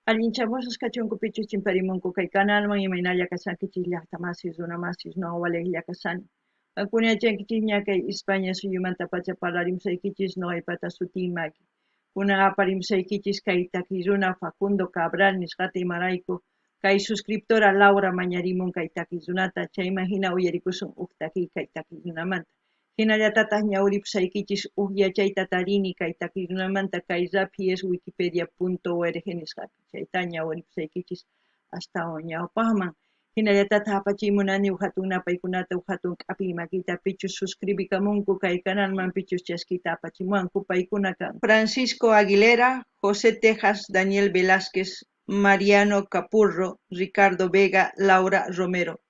Allinchamusqas kachunku pichus chimparimunku kay kanalman, imaynalla kashankichis llaqta masis, runa masis, no walejlla kashani. Qankuna yachankichis kay España suyumantapacha parlarimusaykichis noqaypata sutiy Maki. Kunan aparimusaykichis kay takiy runa Facundo Cabral nisqata, imarayku kay suscriptora Laura mañarimun kay takiy runata, chayman hina uyarikusun huk takiy kay takiy runamanta. Hinallatataq ñawripusaykichis huk yachayta tarini kay takiy runamanta kay raphi es wikipedia.org nisqapi. Chayta ñawripusaykichis astawan ñawpaqman. Hinallatataq apachiy munani huk hatun napaykunata, huk hatun k'apiy makita pichus suscribikamunku kay kanalman, pichus chaskita apachimuwanku paykuna kan. Francisco Aguilera, José Tejas, Daniel Velázquez, Mariano Capurro, Ricardo Vega, Laura Romero.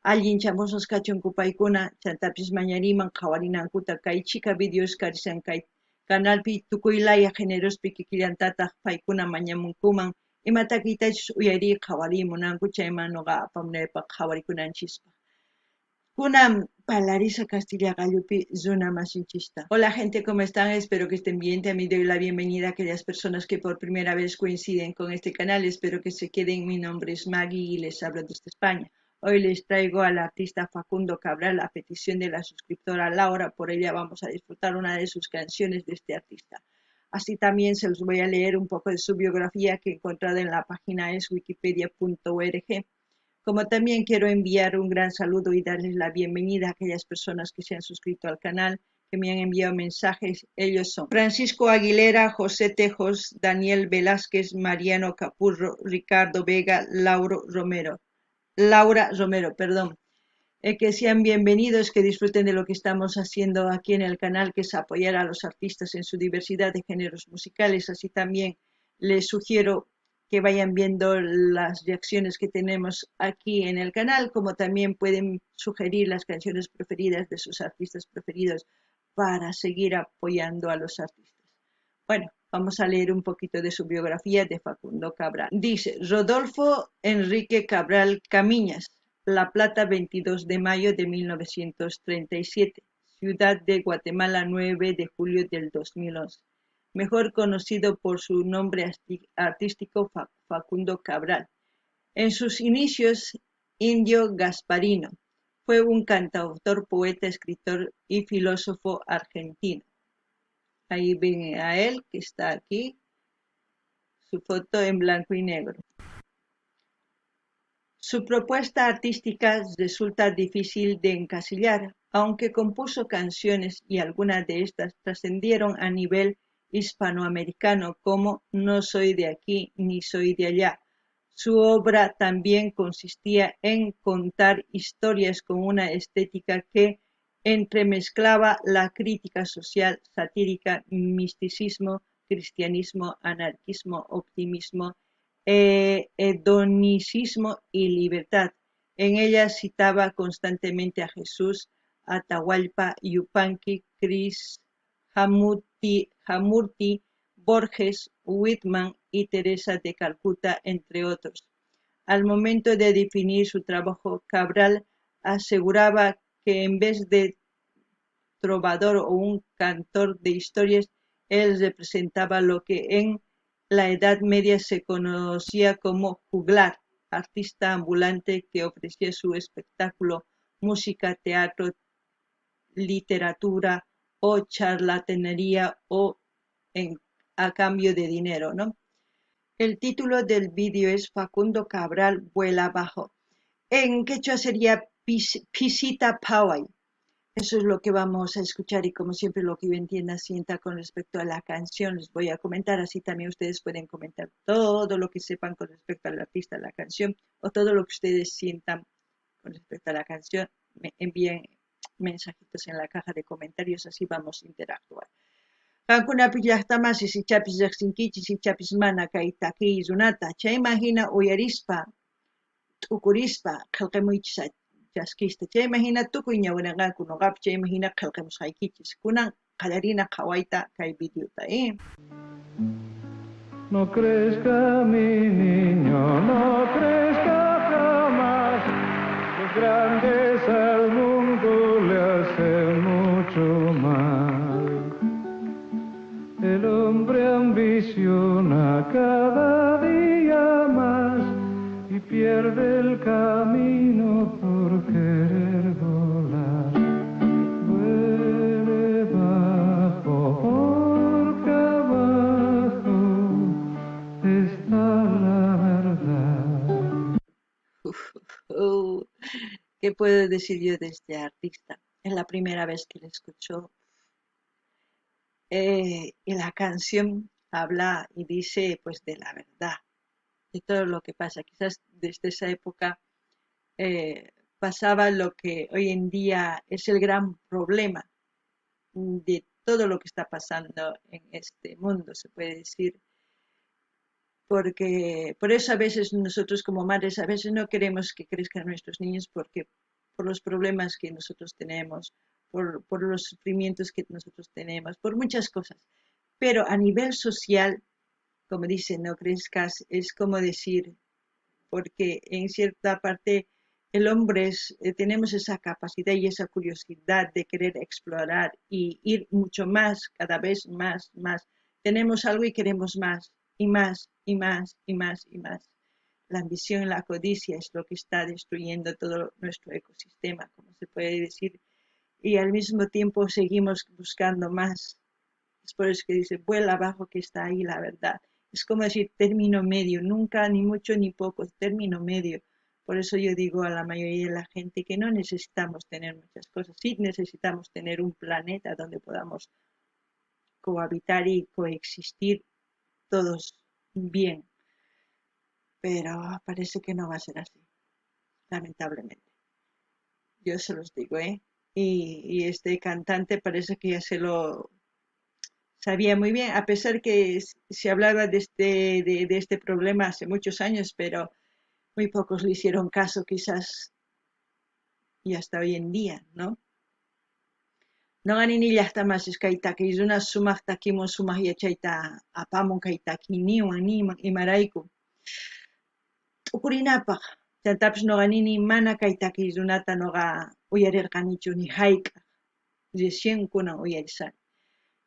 Allin chamusqas kachunku paykuna, chantapis mañariman qhawarinankuta kay chika videos karishan kay kanalpi tukuy laya generospi kikillantataq paykuna mañamunkuman ima takiytachus uyariy qhawariy munanku chayman nuqa apamunaypaq qhawarikunanchispaq. Kunan parlarisa Castilla qallupi runa masinchista. Hola gente, ¿cómo están? Espero que estén bien. También doy la bienvenida a aquellas personas que por primera vez coinciden con este canal. Espero que se queden. Mi nombre es Maggie y les hablo desde España. Hoy les traigo al artista Facundo Cabral a petición de la suscriptora Laura. Por ella vamos a disfrutar una de sus canciones de este artista. Así también se los voy a leer un poco de su biografía que he encontrado en la página es wikipedia.org. Como también quiero enviar un gran saludo y darles la bienvenida a aquellas personas que se han suscrito al canal, que me han enviado mensajes. Ellos son Francisco Aguilera, José Tejos, Daniel Velázquez, Mariano Capurro, Ricardo Vega, Lauro Romero. Laura Romero, perdón. Que sean bienvenidos, que disfruten de lo que estamos haciendo aquí en el canal, que es apoyar a los artistas en su diversidad de géneros musicales. Así también les sugiero que vayan viendo las reacciones que tenemos aquí en el canal, como también pueden sugerir las canciones preferidas de sus artistas preferidos para seguir apoyando a los artistas. Bueno, vamos a leer un poquito de su biografía de Facundo Cabral. Dice Rodolfo Enrique Cabral Camiñas, La Plata, 22 de mayo de 1937, Ciudad de Guatemala, 9 de julio del 2011. Mejor conocido por su nombre artístico Facundo Cabral. En sus inicios, Indio Gasparino, fue un cantautor, poeta, escritor y filósofo argentino. Ahí ven a él, que está aquí, su foto en blanco y negro. Su propuesta artística resulta difícil de encasillar, aunque compuso canciones y algunas de estas trascendieron a nivel hispanoamericano como No soy de aquí ni soy de allá. Su obra también consistía en contar historias con una estética que entremezclaba la crítica social, satírica, misticismo, cristianismo, anarquismo, optimismo, hedonicismo y libertad. En ella citaba constantemente a Jesús, Atahualpa Yupanqui, Krishnamurti, Borges, Whitman y Teresa de Calcuta, entre otros. Al momento de definir su trabajo, Cabral aseguraba que en vez de trovador o un cantor de historias, él representaba lo que en la Edad Media se conocía como juglar, artista ambulante que ofrecía su espectáculo, música, teatro, literatura o charlatanería o a cambio de dinero, ¿no? El título del vídeo es Facundo Cabral vuela bajo. En quechua sería Pisita Phaway. Eso es lo que vamos a escuchar y, como siempre, lo que yo entienda, sienta con respecto a la canción les voy a comentar. Así también ustedes pueden comentar todo lo que sepan con respecto al artista, la canción o todo lo que ustedes sientan con respecto a la canción. Me envíen mensajitos en la caja de comentarios, así vamos a interactuar. Qankunapi llaqta masis, ichapis riqsinkichis, ichapis mana kay takiy runata, chayman hina uyarispa, t'ukurispa qillqamuychis chaskista, chayman hina tukuy ñawirinqanku nuqapi, chayman hina qillqamusqaykichis. Kunan qallarina qhawayta kay videota, ¿eh? No crezca mi niño, no crezca jamás. Los grandes al mundo le hacen mucho mal. El hombre ambiciona cada día pierde el camino por querer volar. Vuele bajo, porque abajo está la verdad. Uf, uf, ¿qué puedo decir yo de este artista? Es la primera vez que le escucho. Y la canción habla y dice, de la verdad, de todo lo que pasa. Quizás desde esa época pasaba lo que hoy en día es el gran problema de todo lo que está pasando en este mundo, se puede decir. Porque por eso a veces nosotros como madres a veces no queremos que crezcan nuestros niños, porque por los problemas que nosotros tenemos, por los sufrimientos que nosotros tenemos, por muchas cosas. Pero a nivel social, como dicen, no crezcas, es como decir, porque en cierta parte el hombre tenemos esa capacidad y esa curiosidad de querer explorar y ir mucho más, cada vez más, más. Tenemos algo y queremos más, y más, y más, y más, y más. La ambición, la codicia es lo que está destruyendo todo nuestro ecosistema, como se puede decir, y al mismo tiempo seguimos buscando más. Es por eso que dice, vuela abajo que está ahí la verdad. Es como decir término medio, nunca ni mucho ni poco, término medio. Por eso yo digo a la mayoría de la gente que no necesitamos tener muchas cosas, sí necesitamos tener un planeta donde podamos cohabitar y coexistir todos bien. Pero parece que no va a ser así, lamentablemente. Yo se los digo. Y este cantante parece que ya se lo sabía muy bien, a pesar que se hablaba de este problema hace muchos años, pero muy pocos le hicieron caso quizás, y hasta hoy en día, ¿no? Noqa nini llaqtamasis kay takiy runa sumaq takimun sumaq yachayta apamun kay takiyninwan niman imarayku t'ukurinapaq. Chantapis noqa nini mana kay takiy runata noqa uyarirqanichu ni hayk'aq, recién kunan uyarisani.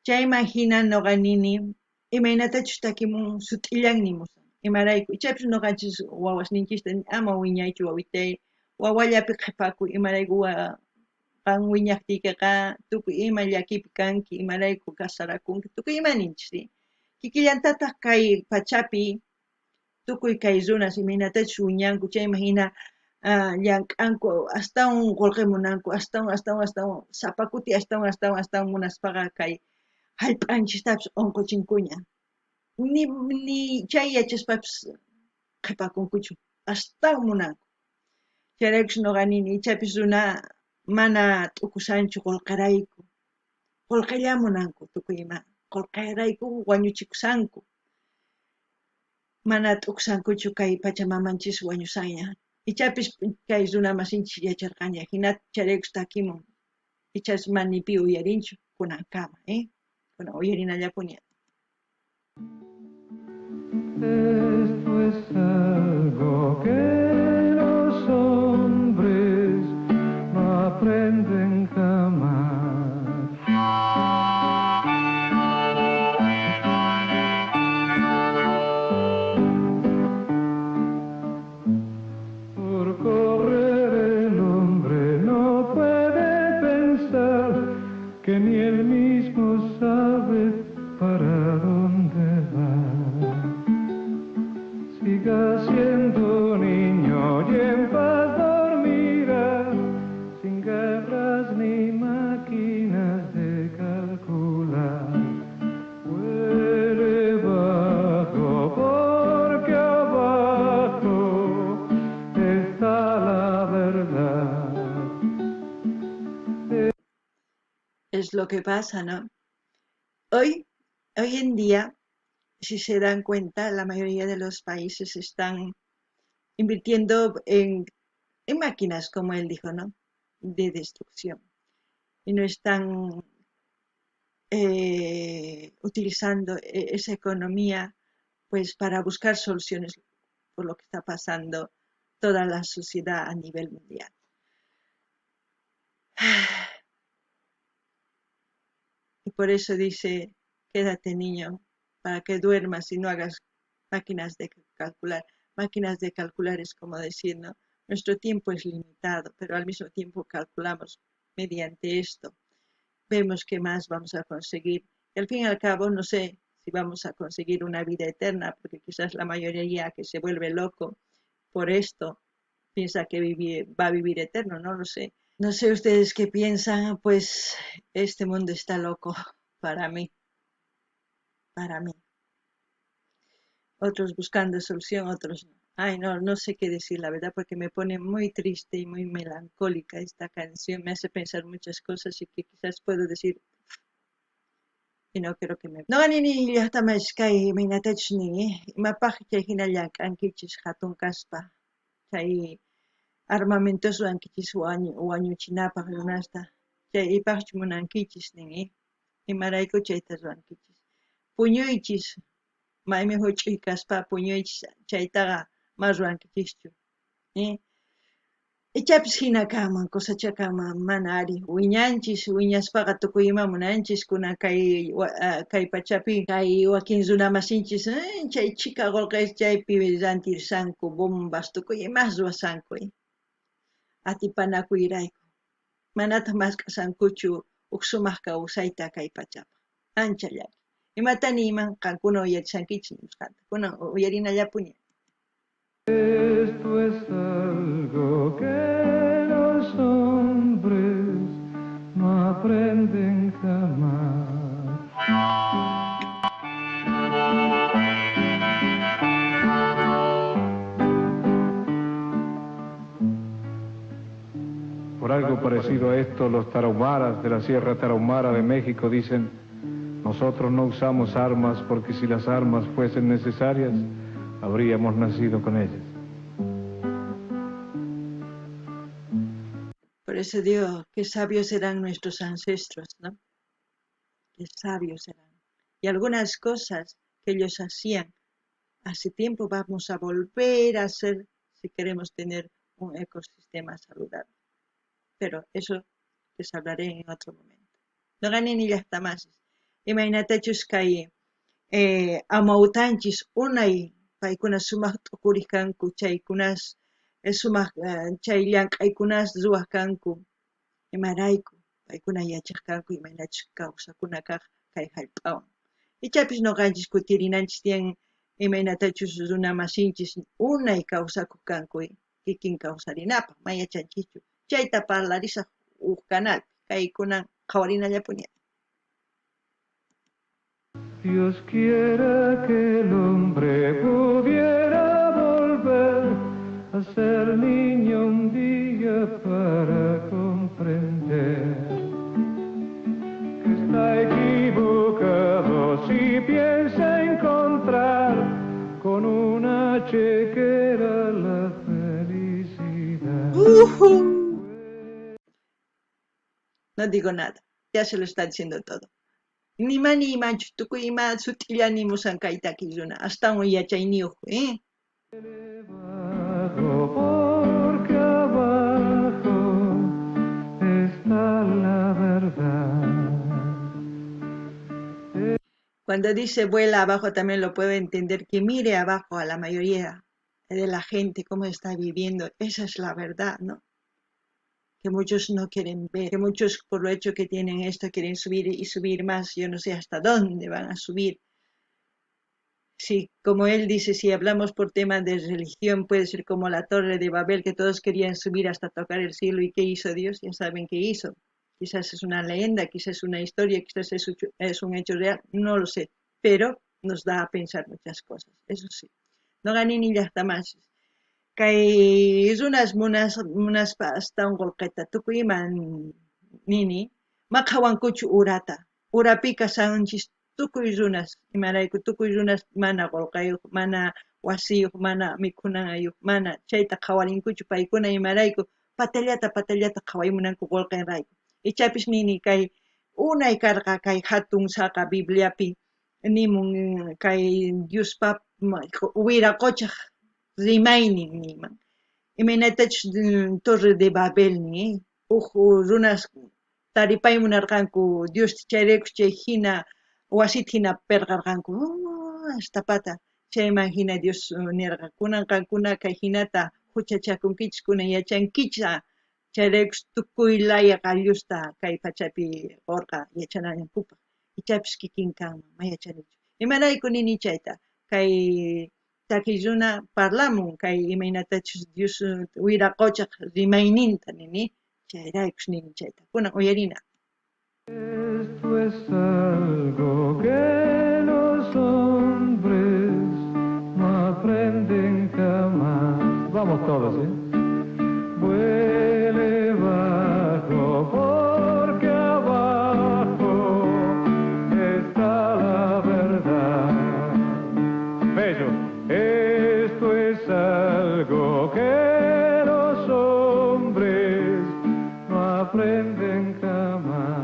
Chayman hina noqa nini imaynatachus takimun sut'illan nimusan. Imarayku ichapis noqanchis wawasninchista ama wiñaychu wawitay, wawallapi qhipakuy, imarayku qan wiñaqtiykiqa tukuy ima llakipi kanki, imarayku kasarakunki, tukuy ima ninchis, ¿sí? Kikillantataq kay pachapi tukuy kay runas imaynatachus wiñanku, chayman hina, llank'anku, astawan qullqi munanku, astawan, astawan, astawan, sapa kuti astawan, astawan, astawan munaspaqa kay hallp'anchistapis unquchinkuña. Ni chay yachaspapis qhipakunkuchu, astawan munanku. Chayraykus noqa nini, ichapis runa mana t'ukusanchu qullqirayku, qullqilla munanku tukuy ima, qullqirayku wañuchikusanku. Mana t'ukusankuchu kay pachamamanchis wañusanña. Ichapis kay runa masinchis yacharqaña, hina chayraykus takimun. Ichas mana ni pi uyarinchu kunankama? Kunan uyarinallapuni. Esto es algo que los hombres no aprenden jamás. Por correr el hombre no puede pensar que ni él mismo sabe para dónde va. Siga siendo niño y en paz dormirá, sin guerras ni máquinas de calcular. Vuele bajo, porque abajo está la verdad. Es lo que pasa, ¿no? Hoy en día, si se dan cuenta, la mayoría de los países están invirtiendo en máquinas, como él dijo, ¿no? De destrucción. Y no están utilizando esa economía, para buscar soluciones por lo que está pasando toda la sociedad a nivel mundial. Y por eso dice, quédate niño, para que duermas y no hagas máquinas de calcular. Máquinas de calcular es como decir, ¿no? Nuestro tiempo es limitado, pero al mismo tiempo calculamos mediante esto. Vemos qué más vamos a conseguir. Y al fin y al cabo, no sé si vamos a conseguir una vida eterna, porque quizás la mayoría que se vuelve loco por esto piensa que va a vivir eterno, no lo sé. No sé ustedes qué piensan, pues este mundo está loco para mí, para mí. Otros buscando solución, otros no. Ay, no, no sé qué decir, la verdad, porque me pone muy triste y muy melancólica esta canción. Me hace pensar muchas cosas y que quizás puedo decir y no quiero que me... No, ni ni llaqta kay imaynatachus nin, imapaq chay hina llank'ankichis hatun kaspa, chay armamentos ruwankichis wañuchinapaq runasta, chay ipaqchu munankichis nin, imarayku chayta ruwankichis. Puñuychis, maymi huch'uy kaspa puñuychis, chaytaqa ma ruwankichischu. Ichapis hina kanman, cosacha kanman, mana ari. Wiñanchis, wiñaspaqa tukuy ima munanchis, kunan kay pachapi, kay wakin runamasinchis, chay chhika qullqi chaypi rantirsanku, bombas, tukuy imas ruwasanku, atipanakuyrayku. Manataq mask'asankuchu huk sumaq kawsayta kay pachapaq. Ancha llaki. Imata niyman qankuna uyarishankichis nisqanta. Kunan uyarinallapuni. Esto es algo que los hombres no aprenden jamás. Por algo parecido a esto, los tarahumaras de la Sierra Tarahumara de México dicen: nosotros no usamos armas porque si las armas fuesen necesarias, habríamos nacido con ellas. Por eso digo, qué sabios eran nuestros ancestros, ¿no? Qué sabios eran. Y algunas cosas que ellos hacían, hace tiempo vamos a volver a hacer si queremos tener un ecosistema saludable. Pero eso les hablaré en otro momento. No gané ni llaqta más. Imaynatachus kay amawtanchis unay paykuna sumaq t'ukuriq kanku, chaykunas sumaq chay llank'aykunas ruwaq kanku. Imarayku paykuna yachaq kanku imaynachus kawsakuna kaq kay hallp'awan. Ichapis nuqanchis kutirinanchis tiyan imaynatachus runa masinchis unay kawsakuq kanku, kikin kawsarinapaq, ma yachanchischu. Chayta parlarisaq huk canalpi, kaykunan qhawarinallapuni. Dios quiera que el hombre pudiera volver a ser niño un día para comprender que está equivocado si piensa encontrar con una chequera la felicidad. No digo nada, ya se lo está diciendo todo. Ni ma ni imanchu, tukuy ima sut'illa nimusan kay taki runa, astawan yachayniyuq, Porque abajo está la verdad. Cuando dice vuela abajo también lo puedo entender, que mire abajo a la mayoría de la gente cómo está viviendo. Esa es la verdad, ¿no? Que muchos no quieren ver, que muchos por lo hecho que tienen esto quieren subir y subir más. Yo no sé hasta dónde van a subir. Sí, como él dice, si hablamos por tema de religión, puede ser como la Torre de Babel, que todos querían subir hasta tocar el cielo. ¿Y qué hizo Dios? Ya saben qué hizo. Quizás es una leyenda, quizás es una historia, quizás es un hecho real, no lo sé, pero nos da a pensar muchas cosas, eso sí. No gané ni llaqta más. Kay runas munaspa astawan qullqita tukuy ima nini, ma qhawankuchu urata. Urapi kashanchis tukuy runas, imarayku tukuy runas mana qullqayuq, mana wasiyuq, mana mikhunayuq, mana chayta qhawarinkuchu paykuna imarayku patallata patallata qhawaymunanku qullqinrayku. Ichapis nini kay unay karqa kay hatun saqa Bibliapi nimun kay Diospa wiraqochaq rimaynin niman. Imaynatachus Torre de Babel ni, uj runas taripay munarqanku Dios chayraykus chay hina wasita hina pirqarqanku, hasta pata. Chayman jina Dios nerqa, Kunan qankuna kay jinata juchachakunkichis, kunan yachankichis, chayraykus tukuy laya qallusta kay pachapi qorqa yachanankupaj. Ichapis kikin kanman, ma yachanichu. Imarayku nini chayta? Kay takiy runa parlamun kay imaynatachus Dios wiraqochaj rimayninta nini, chayraykus nini chayta. Kunan uyarina. Esto es algo que los hombres no aprenden jamás. Vamos todos, ¿eh? Vuele bajo porque abajo está la verdad. Bello. Esto es algo que los hombres no aprenden jamás.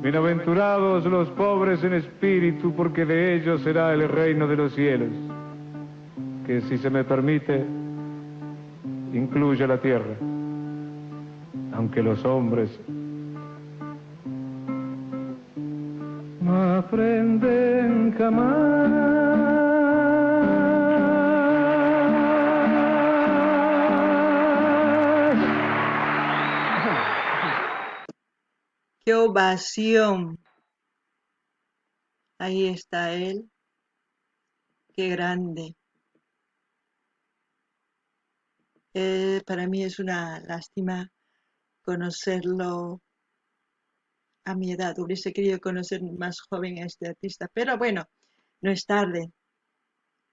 Bienaventurados los pobres en espíritu, porque de ellos será el reino de los cielos. Que si se me permite, incluye la tierra. Aunque los hombres no aprenden jamás. ¡Qué ovación! Ahí está él. ¡Qué grande! Para mí es una lástima conocerlo a mi edad. Hubiese querido conocer más joven a este artista, pero bueno, no es tarde.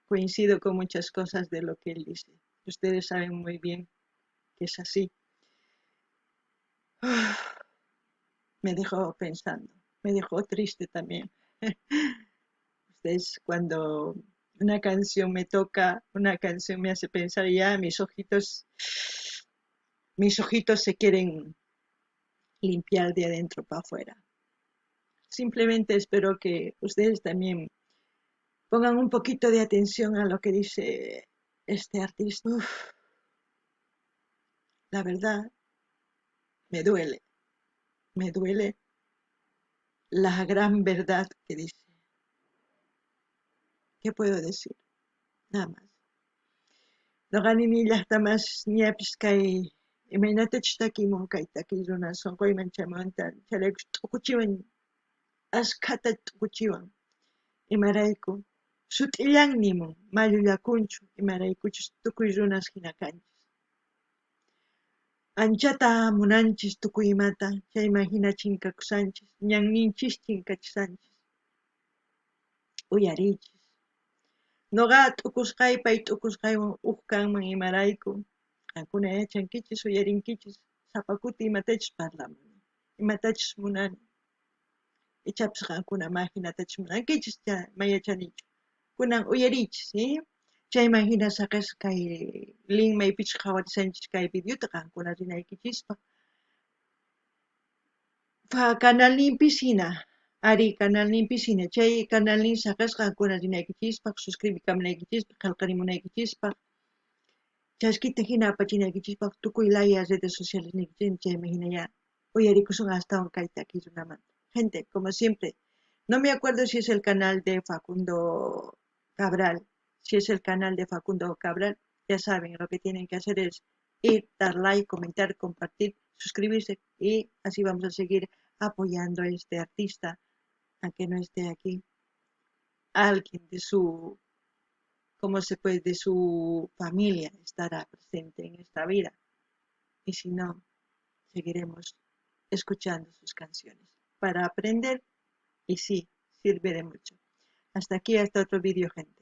Coincido con muchas cosas de lo que él dice. Ustedes saben muy bien que es así. Uf, me dejó pensando, me dejó triste también. Ustedes, cuando una canción me toca, una canción me hace pensar, ya mis ojitos se quieren limpiar de adentro para afuera. Simplemente espero que ustedes también pongan un poquito de atención a lo que dice este artista. Uf, la verdad, me duele. Me duele la gran verdad que dice. ¿Qué puedo decir? Nada más. Noqa nini llajta más ñapis kay imaynatachus takimun kay takiy runa sonqoyman chaymanta chayraykus t'ukuchiwan, ashkhata t'ukuchiwan. Imarayku sut'illan nimun, ma llullakunchu, imaraykuchus tukuy runas hina kanchis. Anchata munanchis tukuy imata, chayman hina chinkakusanchis, ñanninchis chinkachisanchis. Uyariychis. Noqa t'ukusqay pay t'ukusqaywan uj kanman imarayku. Qankuna yachankichis, uyarinkichis, sapa kuti imatachus parlamuni, imatachus munani. Ichapis qankuna ma hinatachus munankichis, ma yachanichu. Kunan uyariychis, Chayman hina saqes kay link maypichus qhawarisanchis kay videota qankuna rinaykichispaq. Fa canalninpis hina, ari canalninpis hina, chay canalnin saqes qankuna rinaykichispaq, suscribikamunaykichispaq, qhelqarimunaykichispaq, chaskita hina apachinaykichispaq, tukuy laya redes sociales niykichis, chayman hina ya uyarikusun astawan kay takiy runamanta. Gente, como siempre, no me acuerdo si es el canal de Facundo Cabral. Si es el canal de Facundo Cabral, ya saben, lo que tienen que hacer es ir, dar like, comentar, compartir, suscribirse y así vamos a seguir apoyando a este artista, aunque no esté aquí. Alguien de su, ¿cómo se puede?, de su familia estará presente en esta vida. Y si no, seguiremos escuchando sus canciones para aprender y sí, sirve de mucho. Hasta aquí, hasta otro vídeo, gente.